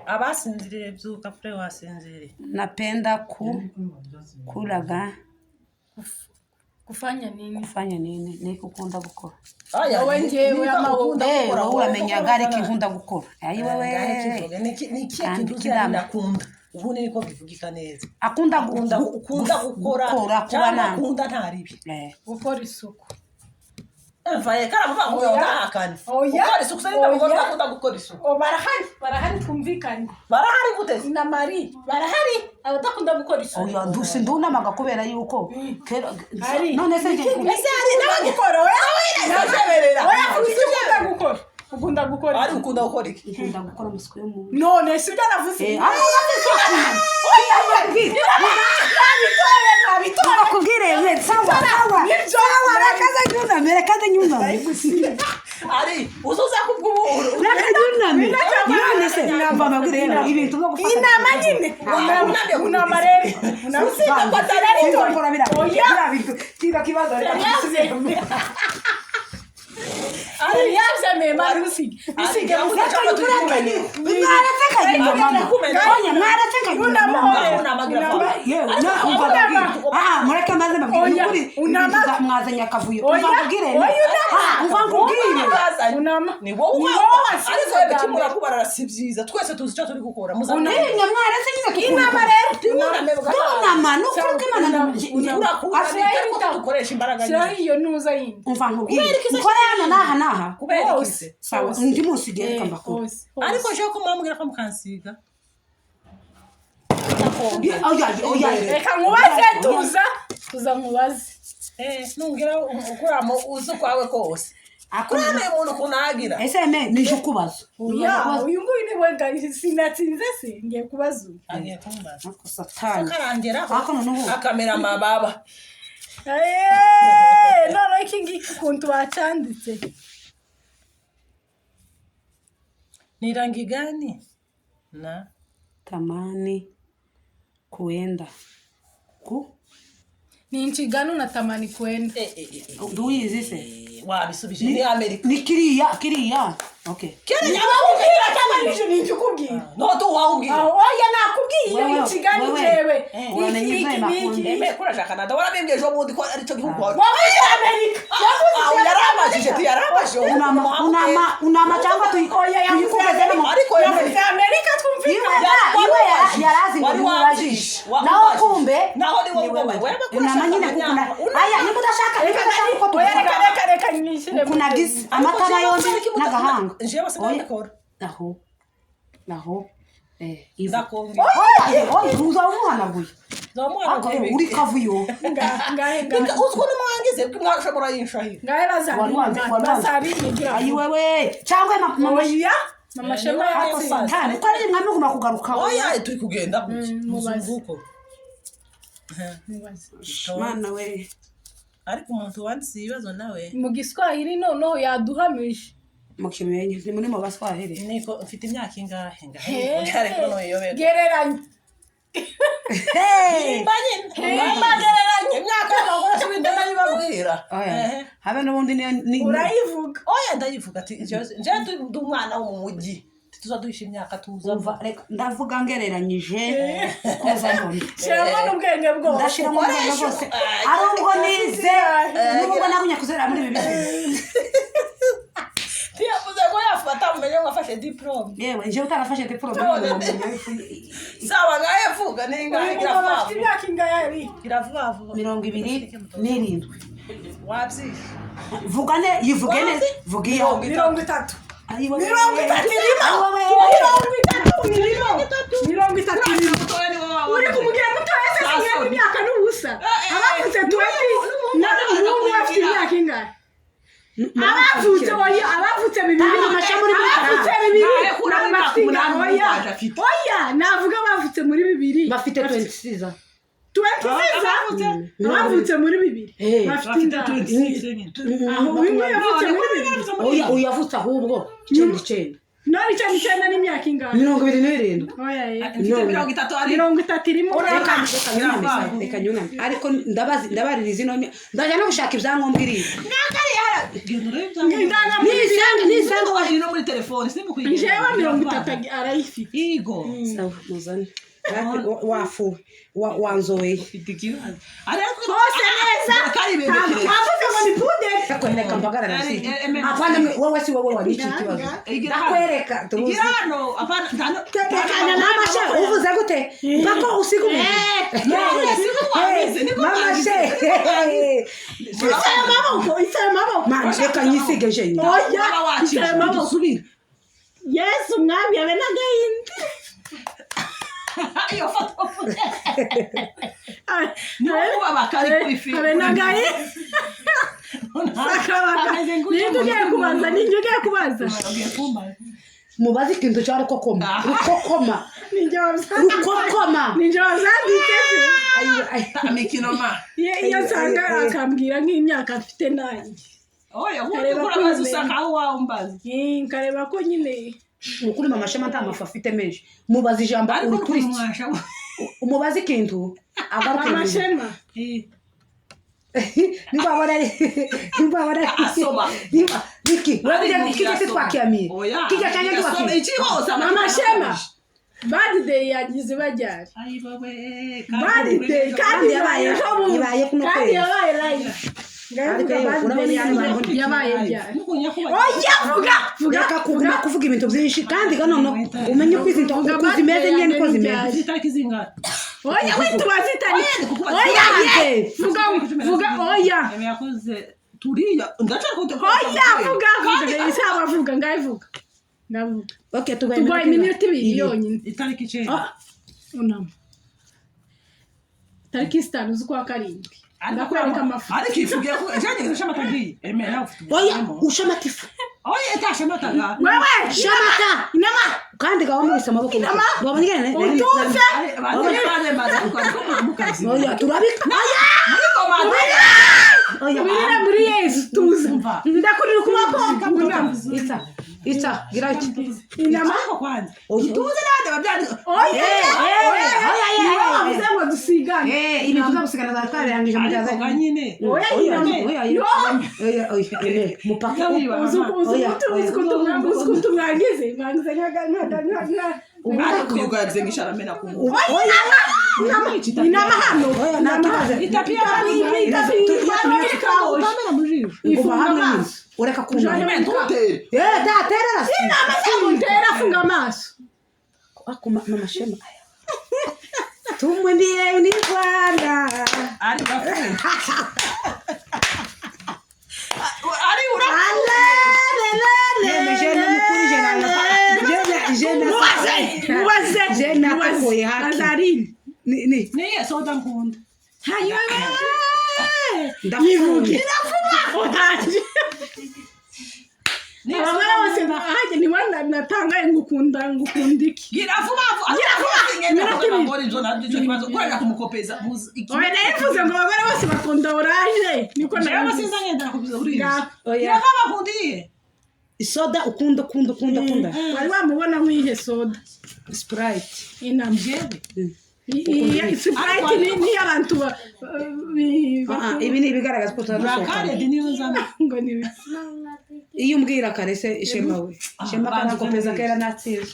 Abasinziriye byuka fure wasinziriye. Napenda ku kulaga Kufanya nini? kufanya nini niko ukunda gukora. Aya. Wowe njyewe amaboko. Eh, wowe uramenyaga ariko inkunda gukora. Ayi wewe. Ni iki Kandi kintu kidama. nakunda. Ubundi niko bivugika neza. Akunda Akunda ukunda gukora gukora kuba cyangwa nanga. akunda ntaribi. Eh. Gukora isuku. Mvaye karavuga ngo Oya. ndahakana. Oya. Gukora isuku se nimba Oya. akunda gukora isuku. O barahari, barahari twumvikane. Barahari gute? Na Marie barahari abadakunda gukora isuku. Oya ndusi ndunamaga kubera yuko kera Ari. none se nje Ese hari Ukunda gukora oya. Najeberera. Oya vuga icyo ukunda gukora. Ukunda gukora. Ari ukunda gukora iki? nkunda gukora amasuku yo mu None si ibyo navuze. Eh, ariko urazi isuku. Nabitoye, nabitoye. Nakubwire we sawa sawa. Nibyo. Sawa reka nyuname reka nyuname. Ari uzuza kubw'ubu. Reka nyuname. None se mva mbabwire rero ibintu byo gufata. Inama nyine. Unama, unama rero. Unama. Oya. Kino kibazo reka Yari yabyemeye mari usige. Usige Reka Mwaretse kanyuma mama. Oya mwaretse kanyuma mama. Yewe na umva mbabwire. Ah mureke maze mbabwire Oya, nukuri unama. mwazanye akavuyo. Oya, Umva mbabwire. oya, unama. Ah umva nkubwire. Unama. Ni wowe Ni wowe wasize ariko webe bwa kimura mbere. kubarara si byiza twese tuzi icyo turi gukora Ntinya mwaretse nyine Inama rero. Tunama nukuri ko Imana turakura ariko dukoresha imbaraga Shyiraho nyinshi iyo ntuza yindi. umva nkubwire. Nkore hano n'aha n'aha. kubera iki Hose. se Sawa undi munsi ugiye reka mbakure. Hose. Hose. ariko jewe ko mwambwira ko mukansiga Oya oya. Reka nkubaze tuza. Tuza nkubaze. eh nungira ukuramo uzi kwawe kose Akunda. kurana uyu muntu kunagira Ese me nije ukubaza. Oya, uyu nguyu ni we ga- sinatsinze se ngiye kubaza uyu. agiye kumbaza Ako satani. akarangeraho Ako noneho. akamera amababa Eeeh, noneho iki ngiki ukuntu bacanditse. ni rangi gani na Tamani kuenda ku Ni inshingano na tamani kwenda. nduyizi se wabisubije ni amerika ni kiriya kiriya okay kera Nakubwira cyangwa nijye ninjye ukubwira. no tuwawubwira Aho oya nakubwiye Wewe, inshingano wewe. jewe. Uramenye Iki ibyo iki makunda. n'iki. Eme kuraja Canada warabimbwiye ejo bundi ko aricyo gihugu wawe Wavuze Amerika. aho yarabajije ntiyarabajije unama unama unama cyangwa Oya yavuze tuyikugeze Amerika. mu Ariko Yavuze Amerika twumvikane. iwe Wari wabajije. yarazi ngo Wari nimubajije wabajije. naho kumbe Naho ni wowe ni wewe. ugomba. Wewe Unama nyine kurashaka kukuna unama. aya niba udashaka niba udashaka uko Oya reka tubikora reka reka nishyire mu kunagize amatama yombi n'agahanga Jewe sinabikora. Aho aho eh ivu Ndakongera. oya oya uzaba umuhanaguye Nzamuhanaguye Ako, bike. uri kavuyo Ngahe ngahe. Bika uzwo n'umwangize mwashobora yinshahira. Ngahe Wari wanze, wari wanze. bazabigira. ayi wewe cyangwa mama Oya mama Shema Ako yatsinze. satani ko ari mwami ugomba kugaruka Oya turi kugenda gutya. Mubaze. Muzunguko. Mubaze. Mana we Ariko umuntu wanditse ibibazo nawe Mu Giswahili noneho yaduhamije. mukimenye ni muri mu baswahili niko mfite imyaka ingahe ngahe ariko nuyobera. Gereranya. Hey! Nimba nyine mbagereranye imyaka y'abagore si wenda ndayibabwira. Oya, Ehe. habe n'ubundi Urayivuga. Oya, ndayivuga ati njewe ndi umwana wo mu mujyi, tuza duhisha imyaka tuza. Umva, reka ndavuga ngereranyije koza none. Shyiramo n'ubwenge bwose. Ndashiramo ubwenge bwose, ari ubwo nize n'ubwo nagumye kuzerera muri ibi bihugu. Ntiyavuze ngo yafata umenye ngo afashe diporome. Yewe, njyewe utarafashe diporome. Sawa, ngahe vuga ni ngahe? Uyu Gira mugabo vuba afite vuba. imyaka ingahe ari? Gira vuba vuba. 27. Wabyishe. Vuga ne, yivuge neza, vuga iyo. 30. Ayiwe. 30 irimo. Ayiwe. 30 irimo, 30 irimo. Mutoya ni wowe. Uri kumubwira mutoya se? Singa imyaka n'ubusa. Abavutse 20 n'umuhungu we afite imyaka ingahe? Abavutse, oya, abavutse 20. Nta mashami uri muri Abavutse karate. 20 Ntahe kura ntabwo muri bafite umunani ingahe. Oya. w'u Rwanda afite. Oya, navuga abavutse muri 20. Bafite 26. 26, abavutse muri 20 bafite Bafite ingahe? 26 nyine. Aho uyu nguyu yavutse muri 20. Oya, uyu yavutse ahubwo 99. None 99 n'imyaka ingahe? 27. Oya ye. Mfite 30 ari. 30 irimo. Reka nyuname se, reka nyuname, ariko ndabazi ndabaririza ino ndajya no gushaka ibyangombwa iriya. Genda urebe ibyangombwa. Indangamuntu. Nisanga nisanga Ari no muri telefone simba. Njyewe 30 arayifite. Igo. Sawa, muzane. Wafuwe, wanzoweye. Ufite ikibazo. Ariko Hose neza. kari Ntabwo ibintu. twavuze ngo ni puderi. Reka mpagarara. Ari, Si eh, apana wowe, si wowe wari iki kibazo. Igira hano. Ndakwereka tubuze. Igira hano apana Tekana Mama she, uvuze gute mpaka usiga umuntu? Niko wabize, niko Mama wabize, she. Isaye amaboko, isaye amaboko. Mama, reka nyisige jenyine. Oya, Uraba wakije, isaye amaboko. dusubire. Yesu umwami abe n'agahinda. Iyo foto ni ukubabaka ari kuri filime. Abe n'agahinda. Sakabaka. Ninde ugiye kubaza? Ninde ugiye kubaza? Ugiye kumbaza. Mubaze ikintu cya rukokoma, rukokoma. Ninjye wabyanditse. Rukokoma. Ninjye wabyanditse se. Ayo, ayo. Mikino ma. Iyo nsanga akambwira nk'imyaka mfite nanjye. Oya, ubundi Kareba urabaza ko usanga aho wambaza. Nkareba ko nyine. Ukuri mama Shema nta mafu afite menshi. Mubaze ijambo Ariko uri kuri ukuntu mwasha. umubaze ikintu agaruke Mama inyuma. Shema. Niba abona ari, niba abona ari Asoma. Niba niki Ari wewe kijya asoma. sitwakiyamiye Oya. kijya cyanya Asoma tuwakiye. iki hose. Mama Shema. Bad day yagize bajyari. Ayi bawe. Bad day kandi Kandi yabaye- ejo bundi. ibaye kuno Kandi kwezi. yabaye live. Ariko Ngavuga yewe, bad urabona day yari bambona. yabaye ryari? Oya, vuga vuga. Reka kuguma kuvuga ibintu byinshi kandi ga noneho umenye uko izi Vuga uko zimeze nyine niko birthday zimeze. yanjye. Itariki zingahe? Oya, we tubaze itariki. Kukubaza. Oya ye. Yanjye. Vuga vuga, oya. Eme yakoze Turiya ndacyari ko Oya, vuga vuga. Isaba vuga, ngahe vuga. Ndavuga. Okay, tugaye. Tuguhaye iminota 2 yonyine. Itariki 9. Ah, unama. Tariki 5 z'ukwa karindwi. Ndakwereka amafoto. Ariko ifugiye ko ejo shamata ngiye. Eme nawe ufite. Oya, ushamatifu. Oya, etashamataga. Wewe Shamata. Inama. Kandi gawa mubise amaboko. Inama. Wabonye ngene. Utuze. Oya, turabika. Oya. Oya. Wirira muri Yesu, tuza. Umva. Ndakurira ukuboko. Unama. Itsa. Itsa, gira iki. Inama. Ariko kwanza. Oya. Tuzi nande babyandika. Oya. Eh, oya, Niwe oya, wavuze ngo dusigane. Eh, ibintu tuzagusigana za twabirangije mu Ariko ga nyine. Oya, inama. Oya, oya, oya, oya, ene, mupaka. Uzi uzi Oya, uzi ukuntu uzi ukuntu mwangize mwangize nka nka nka nka. Ariko yugaye ngisha aramena ku Oya, Inama hano. oya, nta kibazo. Itapi y'abana. Itapi y'abana. Utamena mu jisho. Nguma Ifunga hamwe nyine. amaso. Ureka kunama. Ujane Ntutere. Eh, da, terera si. Inama zamutera, afunga amaso. Ako mama Shema. Tumwendie ni Bwana. Ari urapfuye. Ari Yeme, je n'umukuru, je na- Mubaze, mubaze, Je na mubaze. takoye haki. Azarine. Ni ni. Niye soda nkunda. Hanyuma Ndapfuye. yivuge. Orange. Niye Abagore soda bose nkunda. nanjye niwe natangaye ngukunda ngukunda iki? Gira vuba vuba. Gira vuba. Iminota 2. Abagore ibyo nabyo icyo kibazo. Kurera kumukopeza. Oya, nayivuze ngo abagore bose bakunda oranje niko Jewe nabivuze. sinza ngendera kubiza uriya. Ngaho. Oya. Yava bakundiye. Isoda ukunda ukunda ukunda ukunda. Wari wamubona nk'iyihe soda? Sprite. Inama. Jewe. Sprite ni iy'abantu Ibi ni ibigaragaza ko tutadusohokana. Burakaredi niyo nzana. Ngo ni Iyo umbwira kare se, Shema we, Shema kanakopeza kera natsinzwe.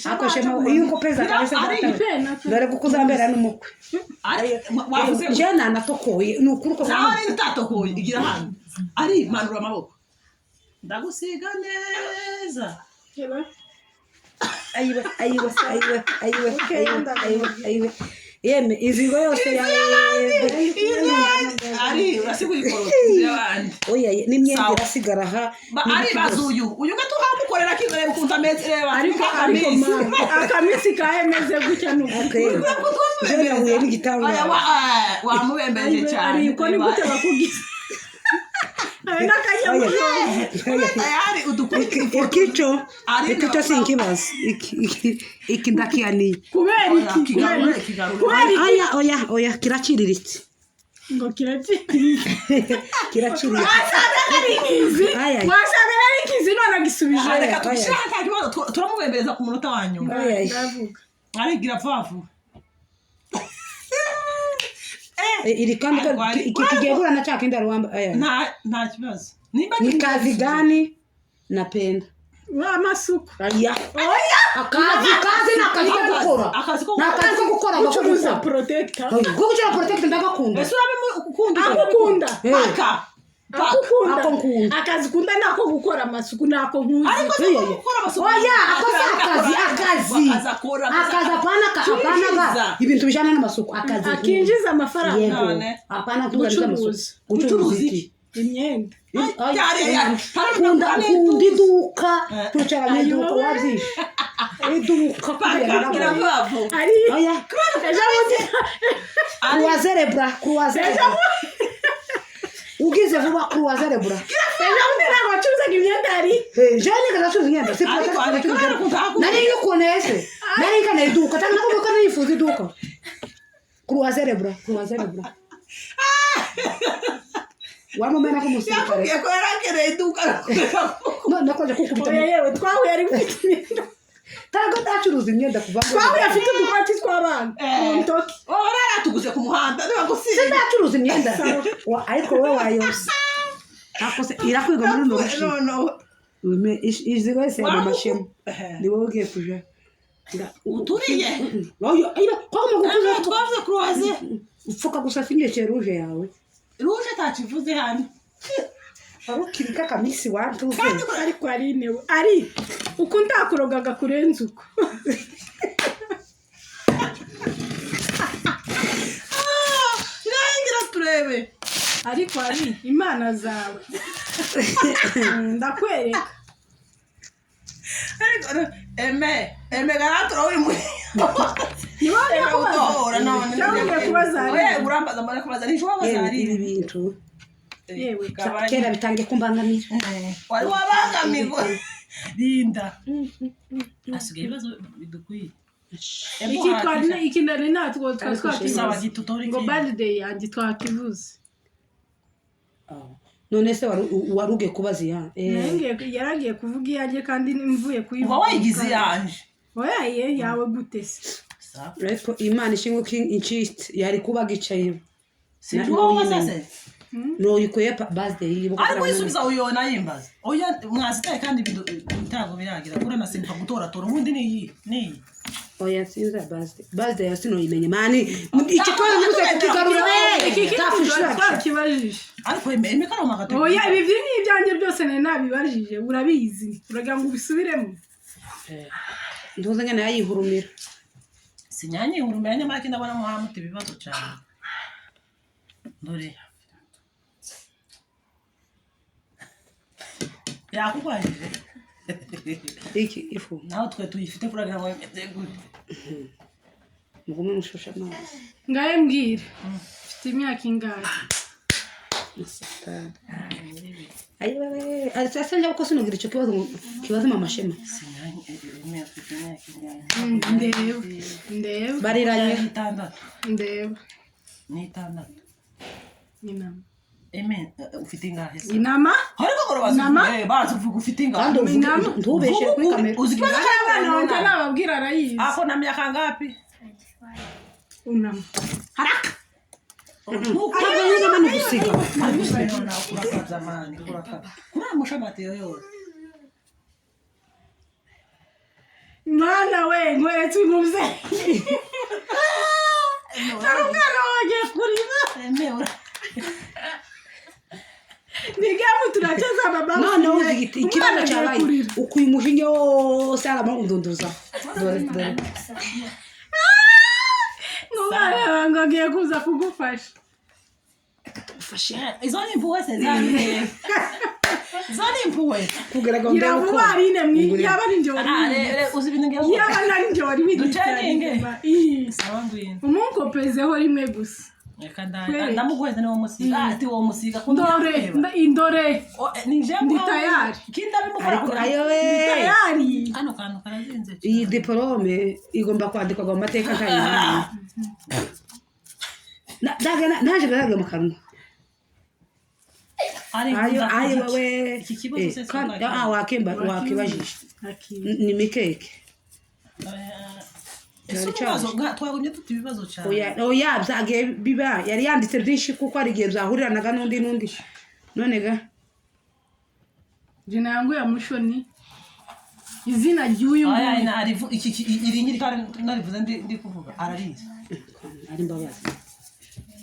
Ako Shema we, iyo ukopeza kare se data, dore kuko uzambera n'umukwe. Wavuze Je nanatokoye ni ukuri ko nawe rero utatokoye, igira hano ari manura amaboko, ndagusiga neza. Ayiwe, ayiwe, ayiwe, ayiwe, ayiwe, ayiwe, ayiwe, yeme inzigo yose yawe. Ari urasiga uyikoropa inzu y'abandi. Oya, n'imyenda Sawa. irasigara aha. Ari baza uyu gatuhamukorera kizareba ukuntu ameze, reba. Ariko ma, akamisi kahemeze gutya ni ukuri. Je nahuye n'igitangaza. Wamubembeje cyane. Ariko ni gute bakubwiza ayo n'akanyamujongo? Tayari udukurikira ifoto. Ikico Ari ikico sinkibazo, iki ndakiyaniye. Kubera iki? Kubera Kigarure, iki? kigarure. Kubera iki? Oya, oya, oya, kiraciriritse. Ngo kiraciriritse? Kiraciriritse. Wasaga ari nkizi. Ay, ay. Wasaga ari nkizi none agisubije. Aha, reka tubishyire aha, nta kibazo, turamubembereza ku munota wa nyuma. Ay, ay. Ndavuga. Arigira vuba vuba. Iri kandi Ariko iki kigiye guhura na cya kindi wari wambaye. Nta kibazo nimba Ni kazi gani napenda? Wa masuku. Aya, akazi kazi ni akazi ko gukora. Akazi ko Ni akazi ko gukora. Gucuruza gukora. protector. Oya, gucuruza protect ndagakunda. Ese urabe ukunda? Akukunda. Paka paka. Akukunda. Ako nkunda. Akazi ukunda ni ako gukora amasuku, ni ako nkuzi. Ariko se Oya, oya. gukora amasuku? Oya, ako si akazi, akazi. Akazi akora. Akazi apana apana ibintu bijyana n'amasuku, akazi nkunda. Akinjiza amafaranga. Yego. None. Apana kutuganiza amasuku. Gucuruza. Gucuruza iki? Imyenda. Nkunda iduka, twicara mu iduka, Ayowe. wabyishe iduka Paka kubera gira nawe. vuba vuba. Ari Oya. Ejo bundi. Croiser bra, croiser bra, ugize vuba, croiser bra. Ejo bundi ntabwo wacuruzaga imyenda yari. Je nigeze acuruza imyenda si Ariko protect. ariko ariko Nari nyikuboneye se, nari nkeneye iduka cyangwa nakuvuga ko nifuza iduka. Croiser bra, croiser bra, wamumena k'umusirikare. Yakubwiye ko yarakeneye iduka. None nakoze kukubita. Oya yewe, twahuye ari gufite imyenda. Ntabwo ndacuruza imyenda kuva ngo Twahuye afite udukoti tw'abana mu ntoki. Wowe yaratuguze ku muhanda niba gusiga. Sindacuruza imyenda. Ariko wowe wayose akose irakwiga muri runo rushi. No, no. Izi wese yaba amashema, ni wowe ugiye kuja. Uturiye. Oya, ayiba kwa Eh, twavuze croiser. Upfuka gusa sinyeshe ruje yawe. Ruje takivuze hano. Warukirika akamisi wantuze. Ariko ari newe ari uko ntakurogaga kurenza uko. Ngira turebe. Ariko ari imana zawe, ndakwereka. Ariko eme garatura uri muri. Niba ugiye kubaza Utohora none. Cyangwa ugiye kubaza ari. Oya, urambaza mbona kubaza ni shuwa Yewe, baza ibi ari. bintu Yewe. Kera bitangiye kumbangamira. Wari wabangamirwa. Rinda. Asigaye ibibazo bidukwiye. Iki twari iki nari natwo twari Saba twakivuze. gitutori. Ngo birthday yanjye twakivuze. None se wari ugiye kubaza iya Yaragiye kuvuga iyanjye kandi mvuye kuyivuga. Uba wayigize iyanje. Oya ye, yawe gute se? Ariko Imana ishimwe ko incitse, yari kuba gicaye. Sinzi uwo wabaza se. Noyikuye birthday yibuka. Ariko uyisubiza uyona yimbaza. Oya, mwazitaye kandi ibitago biragira kuri nasimbuka gutoratora ubundi ni iyi ni iyi. Oya, sinzi birthday, birthday ya sinoyimenye mani, iki kibazo niguze kukigarura. Iki Tafusha. twakibajije. Ariko eme karoma gato. Oya, ibi byo ni ibyanjye byose nari nabibajije, urabizi, uragira ngo ubisubiremo. Ntuze ngene yayihurumira. Sinyanyi ngurumenya nyamara ko ndabona muhamuta ibibazo cyane. Dore. Yakugwajije. Iki ifu. Naho twe tuyifite kuragira ngo imeze gute. Mugume mushushe amazi. Ngahe mbwira, mfite imyaka ingahe? Satani. Ayiwe, asa njya kuko sinogira icyo kibazo ngo kibazo mama Shema. Sinyanyi eme afite imyaka ingahe? Ndeba, ndeba. Bariranye. Ni 6. Ndeba. Ni 6. Inama. Eme ufite ingahe se? Inama. Ariko ngo bazi Nama? bazi uvuga ufite ingahe? Kandi uvuge Inama. ntubeshe kuri kamera. Uzi ikibazo Abana cy'abana wanjye nababwira arayizi. Ako na miaka ngapi? Unama. Haraka. Ntabwo yunama, ni ugusiga. Urakabya mani, urakabya kuramusha amatiyo yose. Mwana we, nkweretse uyu mubyeyi. Dore umwana wawe agiye kurira. Emewe. Ni game tunacheza baba. Noneho uzi ikibazo Umwana agiye cyabaye kurira. ukuye umujinya wose aramundunduza, dore dore. Umwana wawe ngo agiye kuza kugufasha. Ufashe. Izo ni impuhwe se zari? Izo ni impuhwe? Kugira ngo Gira ndebe uko vuba Aline, yaba ari njye wari Ah, wibitse. uzi ibintu ngiye gukora? Yaba nari njye wari wibitse. Ducaginge. Ii. Sawa, ngwino. Umunkopezeho rimwe gusa. Reka nda Kwereke. ndamuguheze, niwo musiga. Ah, ati wowe musiga kundi. Ndore indore. Ni je. Ndi tayari. Kinda bimukora. Ariko ayo we. Tayari. Kano kantu karazinze. Iyi diporome igomba kwandikwa mu mateka ntayo. Naje garaga mu kanwa. Ayo ayo we. Iki kibazo se? Ah, wakimba wakibajije. Ni mikeke. Ese ibibazo twagumye tuti ibibazo cyane. Oya oya, byagiye biba yari yanditse byinshi kuko hari igihe byahuriranaga n'undi n'undi, none ga. Jina yangu ya mwisho ni izina ry'uyu Aya nguyu. narivu iki iri ngiri kandi narivuze ndi kuvuga ararizi. Ari mbabazi.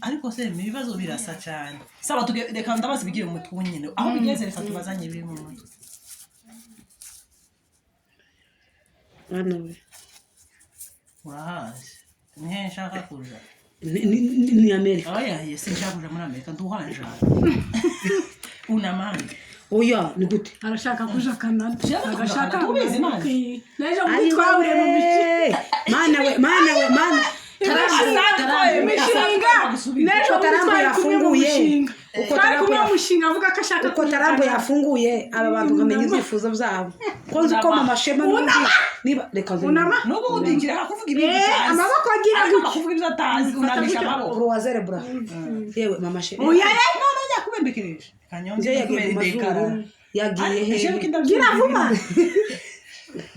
Ariko se ibibazo birasa cyane, saba tuge reka ndabaza ibigiye mu mutwe nyine aho bigeze, reka tubazanye ibiri mu mutwe. Hano we. Urahazi ni he nshaka kuja? Ni Amerika. Oya, ye sinshaka kuja muri Amerika, nduhanje unamande. Oya, ni gute? Arashaka kuja Canada. Shaka kuja Agashaka. Canada, tubizi mani. N'ejo bundi twahuriye mu mikino. Mana we, mana we, mana. Imishinga. N'ejo Uko bundi Tarambo twari kumwe mu yafunguye. mushinga. Uko Twari kumwe Tarambo mu mushinga avuga ko ashaka uko kuja Tarambo Canada. yafunguye aba bantu nkamenya ibyifuzo byabo, ko nzi ko mama Shema n'undi niba reka nze. Unama. N'ubu undikira kuvuga ibintu Eh, utazi. amaboko agira Ariko gutya. kuvuga ibyo atazi unamisha amaboko. Uruwazere bura yewe mama Shema. Oya ye. None njya kubembekereje kanyonge. Nje yagiye mu mazuru, yagiye hehe? Gira vuba.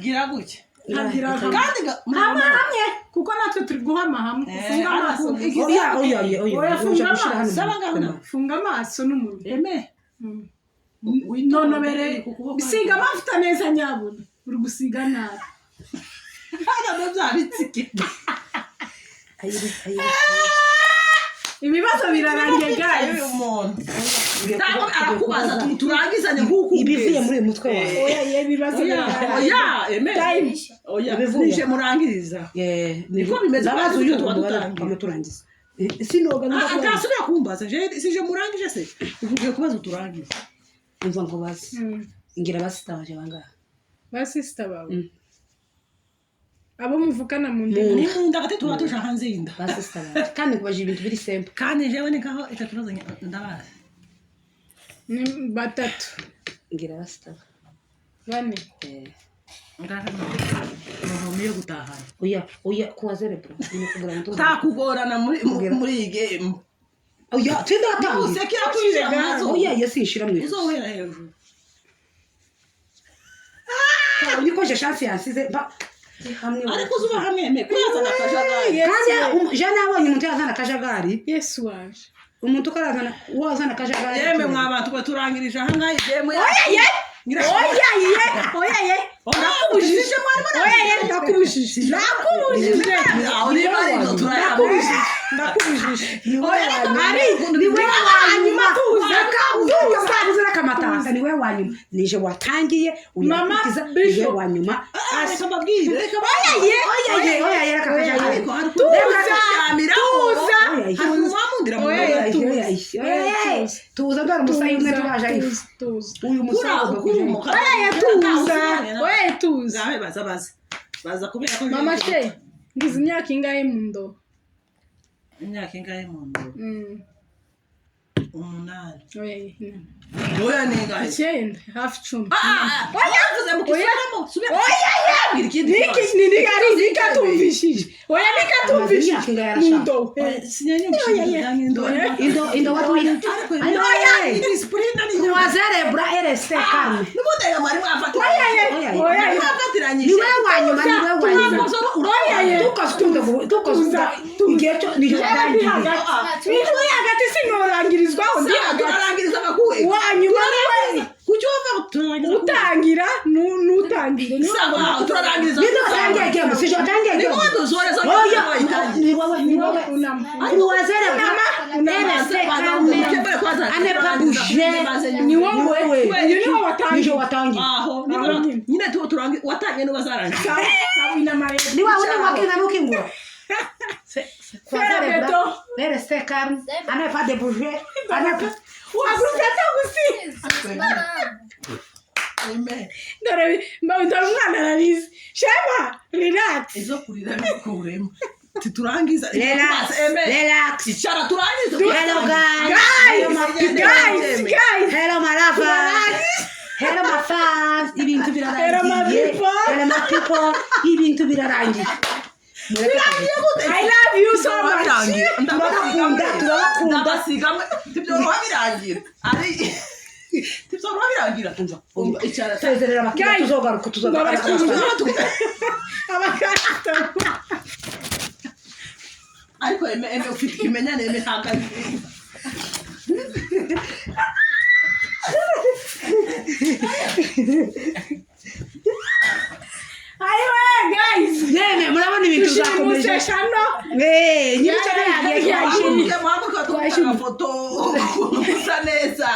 Gira gutya. Agira hamwe. Kandi Hamwe hamwe kuko natwe turi guhama hamwe. Eh, Funga amaso. ariko- Oya oya oya oya. Oya, funga Uje gushira hano. amaso. Saba ngaho na. Funga amaso n'umunwa. Eme. Nonobere siga amavuta neza nyabuna, uri gusiga nabi. Hano byabitsike. Ayiri ayiri. Ibibazo birarangiye guys. Umuntu ntabwo arakubaza turangizanye nk'uko Ibivuye muri uyu mutwe wawe. Oya ye, ibibazo oya. birarangiye. Oya eme, oya. Ibivuye. Nije murangiriza. Niko bimeze, Ndabaza uyu tuba dutangiye. tukamuturangiza sinoga. Ntasubira kumbaza je sije murangije se uvugiye kubaza uturangize. Umva ngo bazi ngira basita baje bangahe? Ba sister bawe? Mm. Abo muvukana mu ndimi? Ni mu nda gati tuba tuja hanze y'inda. Ba sister banje, kandi kubaje ibintu biri simple. Kandi jewe ni nkaho icyo kibazo ndabazi. Ni batatu. Ngira basita. Bane. Muhomi yo gutahana. Oya oya, kuwazere bro ni kugira ngo tuze. Takugorana muri iyi game. Oya, tindatangiye. Usekera kwinjira mu mazu. Oya ye, sinshira mu ijosi. Uzohera hejuru. Nikoje chance yansize ba hamwe. Ariko uzuba hamwe eme kurazana akajagari. Kandi je nabonye umuntu yazana akajagari. Yesu waje. Umuntu ukarazana wazana akajagari. Yemwe mwa bantu bwe, turangirije aha ngaha igemu. Oya ye, oya ye, oya ye, Ndakubujije mwarimu. Oya ye, ndakubujije, ndakubujije. Aho niba ari ibyo turayabujije. Ndakubujije. Ni wowe wa nyuma. Ari ni wowe wa nyuma. Tuza, tuza tuza akamatanga, ni wowe wa nyuma, nije watangiye uyakurikiza, Mama ni wowe Bishop. wa nyuma. Reka mbabwire, reka. Oya ye. Oya ye, oya ye, reka akajagari. Ariko hari Tuza, tuza. Oya ye. wamundira mu Oya Oya ye, ye, tuza. oya ye, oya ye. Tuza, ndora umusayi umwe turaje ayifu. Tuza, tuza. Uyu musayi ugomba kuja. Oya ye, tuza, oya ye, tuza. Ngawe baza baza baza kubera ko Mama she, ngize imyaka ingahe mu ndobo? Imyaka ingahe mu ndobo? 8. Oya ye. Oya, ni ingahe? 9, hafi 10. Oya, mu kisubiramo subira. Oya ye. Mbwira ikindi Niki kibazo. ni ni ari nikatumvishije. Oya, nikatumvishije. Imyaka ingahe Mu arashaka? ndobo. Sinyanyumvishije. Indo indo watu Oya, discipline ni Kuwazere bra RST calme. n'ubundi ayo mwarimu afatira. Oya ye, Oya ye. oya ye. Afatira. Turakurikiranyije. Ni wowe wa nyuma, ni wowe wa nyuma. Tukazuta igihe cyo ni Ndi hagati, uri hagati, sinorangirizwaho, ndi hagati. Turarangiriza agakuwe. Wa nyuma ni we. Kuki wumva turangiza? Utangira nutangire. Sawa, turarangiriza. Ninde watangiye igihembo? Si watangiye Ni igihembo? wowe dusoreza. Oya, wayitangiye. ni wowe, ni wowe. Kuwazere à ne pas bouger. Ni wowe, uyu ni wowe watangiye. Nije watangiye. Aho nyine turangi watangiye n'ubazarangiza. Sawa sawa, inama rero. Ni wowe uri wakinga nukingura. Fera beto. Restez calme, à ne pas bouger, à ne pas. Wagurutse atagusi. Dore dore umwana ararize. Shema, relax. Izo kurira bikuremo. Titurangiza. Relax, relax. Icara turangize. Hello guys. Guys, Hello my people. guys, guys. Hello my lovers. Hello my fans. Ibintu birarangiye. Hello my people. Hello my people. Ibintu birarangiye. Mureke Gute? I love you so much. Turabakunda, turabakunda. Ndabasigamwe tibyoroha birangira ari tibyoroha birangira. Umva, icara. Sezerera abakiriya. Guys, Tuzogaruka, tuzogaruka. Ndabakunda. Abakasitoma. Ariko eme, eme ufite ikimenyane, eme ntabwo ari Ayiwe guys. Yemwe murabona ibintu Dushimuse tuzakomeje. shano. Eh, nyir'icyo yagiye. Muhaguruke, muhaguruke, dufate agafoto usa neza,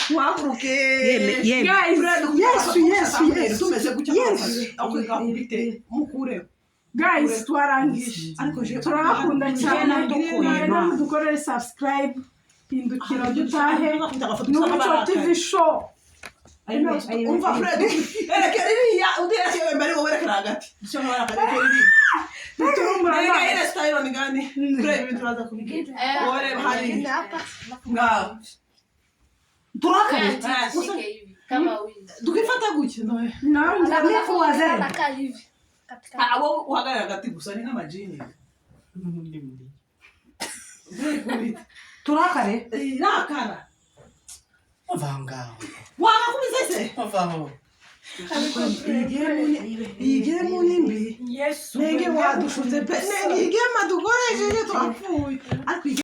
muhaguruke. Yemwe, yemwe. Guys. Yesu, Yesu, Yesu. Tumeze gutya. Yesu. Akubite mukure. Guys, twarangije. Ariko je Turabakunda cyane. Natokoye, Mwende ma. mudukorere subscribe. Hindukira dutahe. N'umuco TV show. Umva Fred, erekera iriya undi, erekera mbere, wowe erekera hagati, dushobora erekera iriya. Duturumbura Erega amaso. ile style ni gani? Fred, ibintu turaza kubigira. Wowe reba hariya. Ngaho. Turakare. Tukifata gutya noe. Nawe. Ah, wowe uhagarara hagati gusa ni nk'amajini. Turakare. Irakara. Uva ngaho. Wagakubize se? Uvaho. Iyi game ni mbi. Yesu. Nenge wadushutse pe. Nenge iyi game dukoresheje turapfuye. Ariko iyi